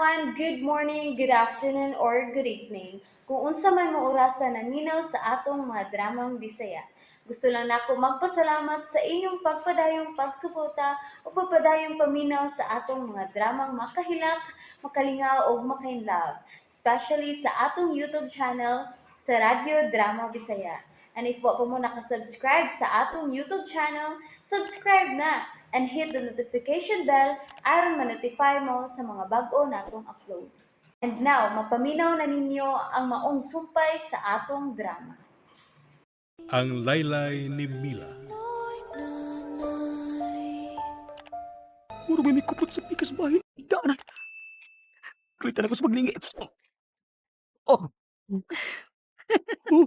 Everyone! Good morning, good afternoon, or good evening. Kung unsa man mo orasa naminaw sa atong mga dramang Bisaya. Gusto lang nako magpasalamat sa inyong pagpadayong pagsuporta o pagpadayong paminaw sa atong mga dramang makahilak, makalingaw ug makainlove, especially sa atong YouTube channel sa Radyo Drama Bisaya. And if wa pa mo nakasubscribe sa atong YouTube channel, subscribe na and hit the notification bell aron ma-notify mo sa mga bag-o natong uploads. And now, mapaminaw na ninyo ang maong sumpay sa atong drama. Ang Laylay ni Mila. Muro may kupot sa pikas bahin. Daan na. Kulitan ako sa paglingi. Oh. Oh.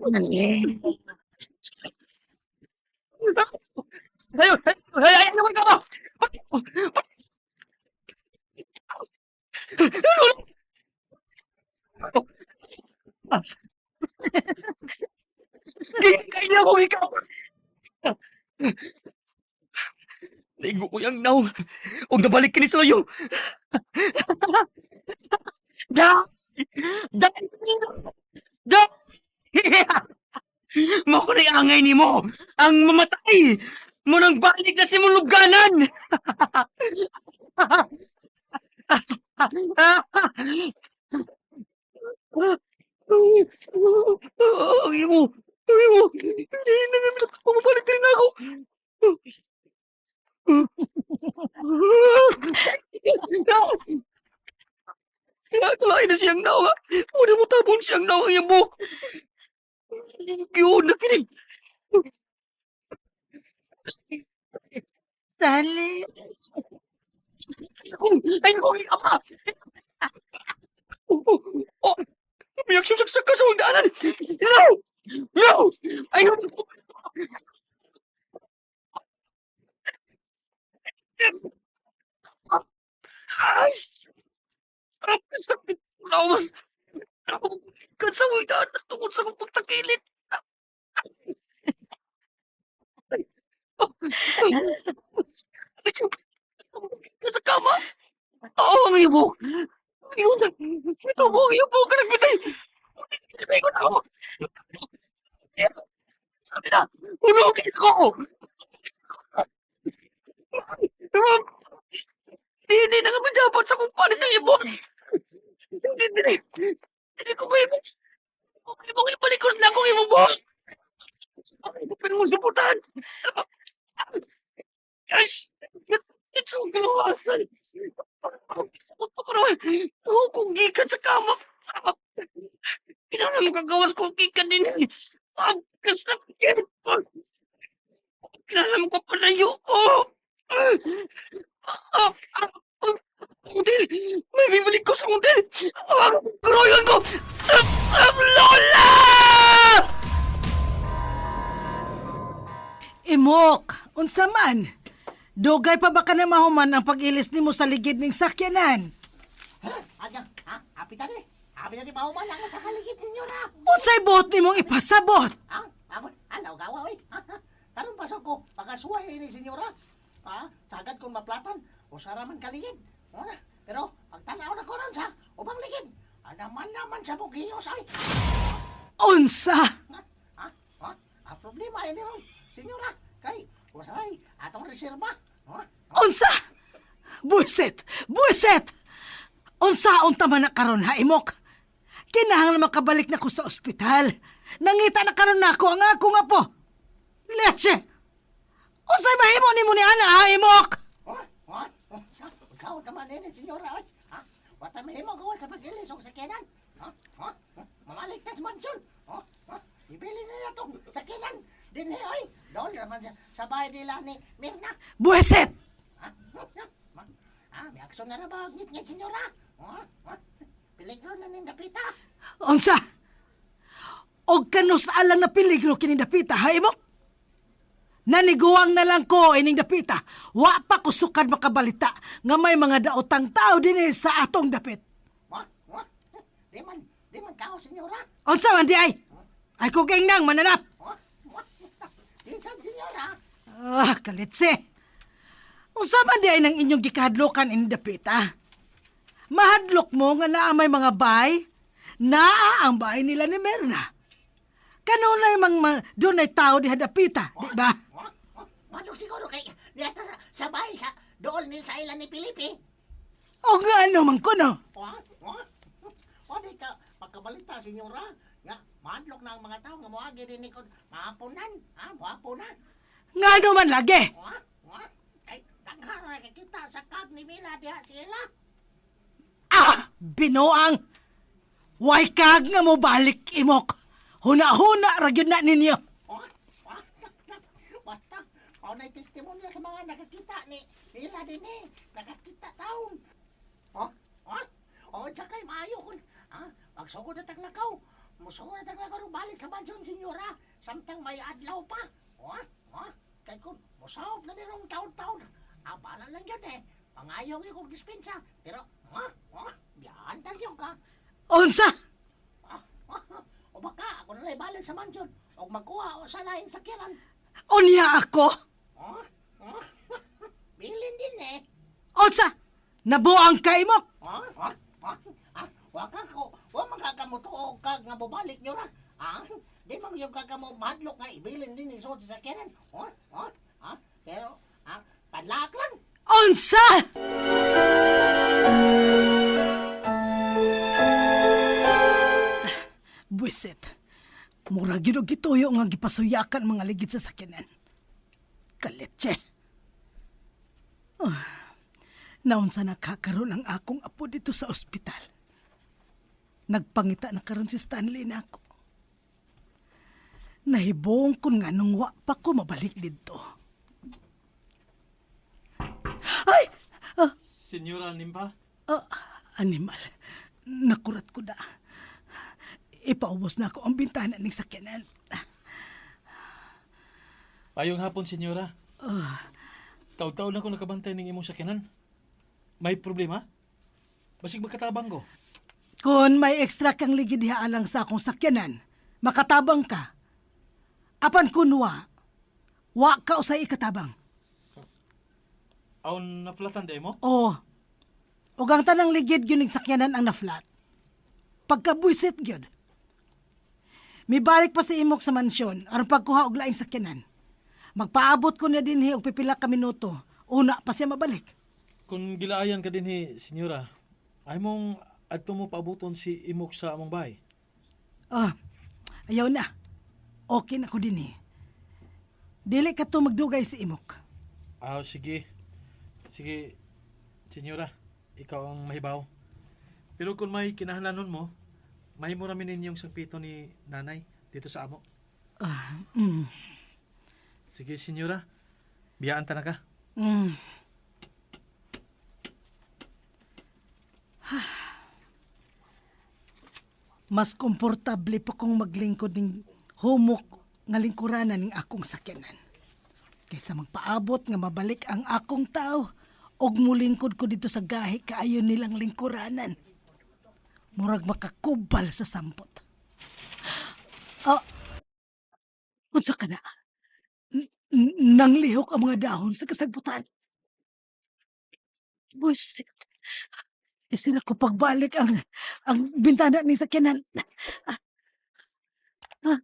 Ayun! Ay, ay, ay, ay, ay, Kaya ko ikaw! Naigo ko yung naw. Huwag nabalik kini sa layo. Da! Da! Da! Mo ko na angay ni mo. Ang mamatay. Mo nang balik na si Mulugganan. Ang imo. Ang imo. Hindi na namin pumabalik rin ako. Kinakalain na siyang nawa. Muna mo tabon siyang nawa ang iyang buhok. Yun, nakinig. Stanley, Ay, ako, ama! Oh, oh, umiyak siya sa kasawang daanan. No! No! Ayun! Ay! Sakit lawas. Ako, kasawang daanan tungkol sa akong pagtakilit. Sa kama. Oo, ang iyong buhok. Ayun, ito mo, ang iyong buhok ka nagbitay. Sabi ko na ako. Sabi na, uno, kiss ko. Hindi na nga dapat sa kung paano sa iyong buhok. Hindi, hindi. Hindi ko ba ibig. Hindi mo ibalik ko na akong iyong buhok. Hindi mo suportahan. Gosh, it's so kalawasan. Sakot ko naman. Ako kung gikan sa kama. Kinala mo kagawas ko gikan din. Ang kasakit. Kinala mo ka palayo ko. Hotel! May bibalik ko sa hotel! Ang gruyon ko! Lola! Imok, unsa man? Dugay pa ba ka na mahuman ang pag-ilis nimo sa ligid ning sakyanan? Adya, ha? Apitan eh. Apitan ni mahuman ang sa kaligid ninyo na. Unsay buot nimong ipasabot? Ang, ako, alaw gawa, oy. Karon pasok ko, pagkasuway ini senyora. Ha? Sagad kong maplatan, usara man kaligid. Una, pero pagtanaw na ko ron sa ubang ligid. Anaman naman sa bugiyos ay. Unsa? Ha? Ha? Ha? Ang problema ini ron, senyora. Kay, usaray, atong reserba. Ha? Unsa? Buisit! Buisit! Unsa unta man na karon ha imok? Kinahanglan makabalik na ko sa ospital. Nangita na karon nako ang ako nga po. Leche! Unsay mahimo nimo ni ana ha imok? Ha? Ha? Ikaw naman ini, senyora. Oy. Ha? Wata mahimo gawa sa pag-ilis og sakyanan. Ha? Ha? Mamalik na sa mansyon. Ha? Ha? Ibili nila tong sakyanan. Dinhi, oy. Doon naman sa bahay nila ni Mirna. Buisit! Ha? Ha? Ah, may aksyon na na ba? Ngit-ngit, senyora. Ha? Ha? Peligro na ning dapita. Unsa? Og kanus alang na peligro kini dapita ha imok? Naniguwang na lang ko ining dapita. Wa pa ko sukad makabalita nga may mga daotang tao dinhi sa atong dapit. Ha? Ha? Di man kao, senyora. Unsa man di ay? Ay kuging nang mananap. Ha? Ha? Tinsan, senyora. Ah, kalitse. Unsa man di ay nang inyong gikahadlokan in dapita? Mahadlok mo nga naa may mga bay, naa ang bahay nila ni Merna. Kanunay mang dunay tao diha dapita, di ba? Madlok siguro kay diha ta sa bahay sa dool ni sa ilan ni Felipe. O nga ano man kuno? Wa? Wa? O di ka pagkabalita, senyora, nga madlok na ang mga tao nga moagi din ni kon maaponan, ha? Moaponan. Nga ano man lagi? Wa? Wa? Kay daghan ra kakita sa kag ni Mila diha sila. Ah, binuang! Way kag nga mo balik imok. Huna-huna ra gyud na ninyo. Wa? Wa? Basta mao na'y testimonya sa mga nakakita ni Mila din eh. Nakakita taon. Oh, oh, oh, tsakay maayo kun. Ah, magsugod na taglakaw. Musugod na taglakaw ug balik sa mansyon, senyora. Samtang may adlaw pa. Oh, oh, kay kun musaob na nirong taon-taon. Ah, bala lang yun eh. Pangayaw yun kong dispensa. Pero, oh, oh, biyahan tayo ka. Unsa? Ah, ah, o baka ako na lang balik sa mansyon. O magkuha o sa laing sakyanan. Unya ako? Oh, oh, bilin din eh. Unsa? Nabuang ka imok. Ah, ah, ah, ah, wa ka ko, wa magkakamutuo ka nga bubalik nyo ra. Ah, di man yung kagamo madlok nga ibilin din ni sa sakyanan. Oh, oh, ah, pero ah, panlaak lang. Unsa? Buisit. Mura gyud og gituyo nga gipasuyakan mga ligid sa sakyanan. Kaletche. Oh, naunsa nakakaroon ang akong apo dito sa ospital. Nagpangita na karon si Stanley na ako. Nahibong kun nga nung wa pa ko mabalik didto. Ay! Ah, Senyora Nimpa? ah, animal. Nakurat ko da. Ipaubos na ako ang bintana ng sakyanan. Payong hapon, senyora. Taw-taw lang ko nakabantay ning imong sakyanan. May problema? Basig magkatabang ko. Kung may extra kang ligid diha alang sa akong sakyanan, makatabang ka. Apan kun wa, wa ka usay ikatabang. Aw naflatan day mo? Oo. Ug ang tanang ligid gyud ning sakyanan ang na-flat. Pagkabuisit gyud. Mibalik pa si Imok sa mansyon aron pagkuha og laing sakyanan. Magpaabot ko niya dinhi og pipila ka minuto. Una pa siya mabalik. Kung gilaayan ka dinhi, senyora, ay mong adto mo paabuton si Imok sa among bahay. Ah, ayaw na. Okay na ko dinhi. Dili ka to magdugay si Imok. Ah, sige. Sige, senyora, ikaw ang mahibaw. Pero kung may kinahanglanon mo, mahimo ra mi ninyong sangpito ni nanay dito sa amo. Ah, mm, Sige, senyora. Biyaan ta na ka. Mas komportable pa kong maglingkod ning humok nga lingkuranan ning akong sakyanan. Kaysa magpaabot nga mabalik ang akong tao og mulingkod ko dito sa gahi kaayo nilang lingkuranan. Murag makakubal sa sampot. Ah, unsa ka na? Nanglihok ang mga dahon sa kasagbutan. Buset. Isira ko pagbalik ang bintana ni sakyanan. Ah. Ah.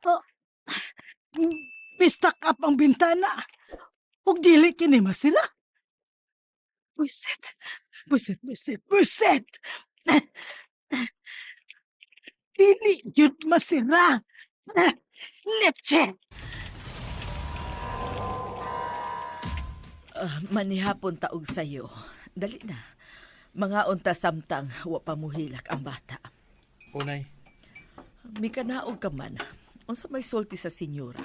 Ah. Mistuck up ang bintana. Ug dili kini masira. Buset. Buset, buset, buset. Dili gyud masira. Leche. Ah, manihapon taog sayo. Dali na. Mga unta samtang wa pa muhilak ang bata. Unay, Mikanaog ka man. Unsa may sulti sa senyora?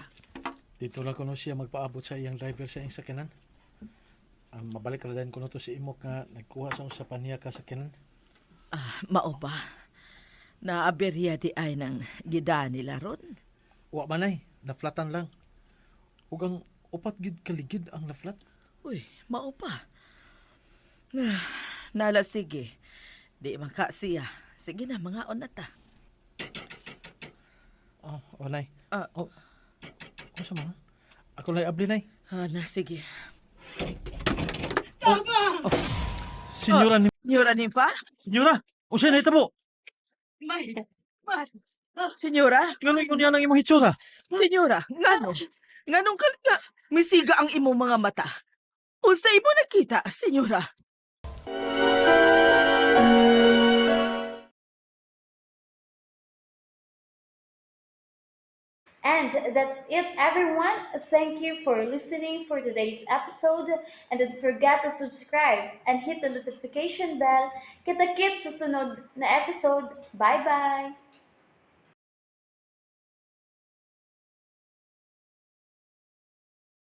dito lang kuno siya magpaabot sa iyang driver sa iyang sakyanan. Ang mabalik ra din kuno to si Imok nga nagkuha sa usapan niya ka sakyanan. Ah, mao ba? Naaberya di ay ng gida nila ron. Wa man ay, naflatan lang. Ug ang upat gid kaligid ang naflat. Uy, mao pa. Ah, nala sige. Di man ka siya. Sige na, mga na ta. Oh, unay. Ah. Oh. Unsa man? Ako lang abli, Nay. Ah, na, sige. Tama! Senyora ni Senyora Nimfa? Senyora, unsay nahitabo? May, may, Senyora? Ngano ingon niya ang imong hitsura? Senyora, ngano? Nganong kalinga misiga ang imong mga mata? Unsa imo nakita, senyora? And that's it, everyone. Thank you for listening for today's episode. And don't forget to subscribe and hit the notification bell. Kita-kits sa sunod na episode. Bye-bye!